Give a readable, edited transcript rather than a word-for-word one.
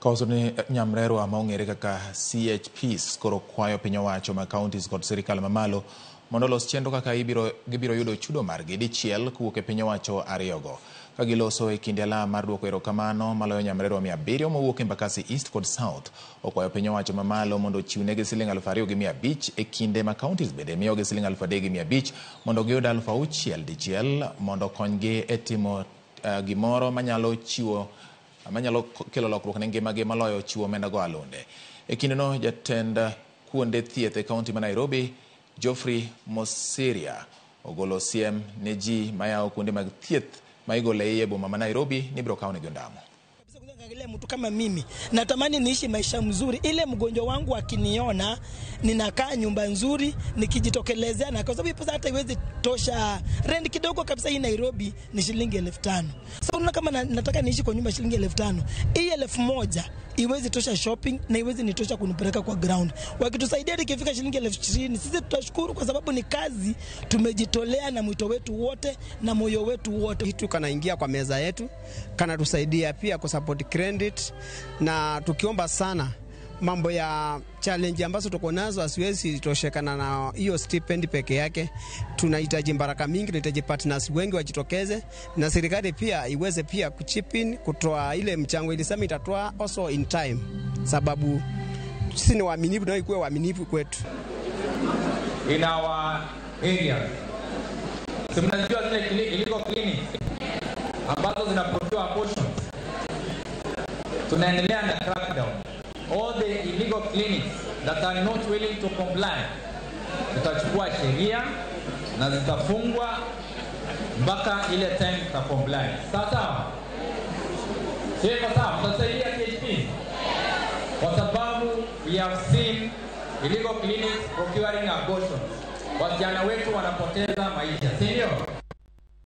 Kawaso ni nyamrerwa ma ong'ere kaka CHPs koro kwayo piny owacho ma counties kod sirikal mamalo mondo olos chenro kaka gibiro yudo chudo margi dichiel kowuok e piny owacho ariyogo. Ka giloso e kinde alam mar duoko erokamano maloyo nyamrerwa 700 mowuok Embakasi East kod South, okwayo piny owacho mamalo mondo ochiwnegi siling 2,500 e kinde ma counties bende miyogi siling 3,500 mondo giyud 6,000 dichiel mondo okonygi e timo gimoro manyalo chiwo manyalo kelo lokruok ne ngimagi maloyo chiwo omenda go alunde. E kindeno jatend kuonde thieth e kaunti ma Nairobi Geoffrey Mosiria ogolo siem ne ji mayawo kuonde mag thieth ma igolo e iye boma ma Nairobi ni ibiro kawnegi ondamo. Angalia mtu kama mimi natamani niishi maisha mzuri, ile mgonjwa wangu akiniona ninakaa nyumba nzuri, nikijitokelezea, na kwa sababu pesa hata iwezi tosha rent kidogo kabisa hii Nairobi ni shilingi 5,000. Sasa unaona kama nataka niishi kwa nyumba shilingi 5,000, hii 1,000 iwezi tosha shopping na iwezi nitosha kunipeleka kwa ground. Wakitusaidia ikifika shilingi 20,000 sisi tutashukuru, kwa sababu ni kazi tumejitolea na mwito wetu wote na moyo wetu wote. Kitu kanaingia kwa meza yetu kanatusaidia pia kusupport credit, na tukiomba sana mambo ya challenge ambazo tuko nazo asiwezi toshekana na hiyo stipend peke yake. Tunahitaji baraka mingi, tunahitaji partners wengi wajitokeze, na serikali pia iweze pia kuchip in kutoa ile mchango ilisema itatoa also in time, sababu sisi ni waaminifu na ikuwe waaminifu kwetu. In our areas, si mnajua zile illegal clinics ambazo zina procure abortions. Tunaendelea na crackdown. All the illegal clinics that are not willing to comply, tutachukua sheria na zitafungwa mpaka ile time zita comply. Sawa sawa? Sio sawa? Mtasaidia THP? Kwa sababu we have seen illegal clinics procuring abortions. Wasichana wetu wanapoteza maisha, si ndio?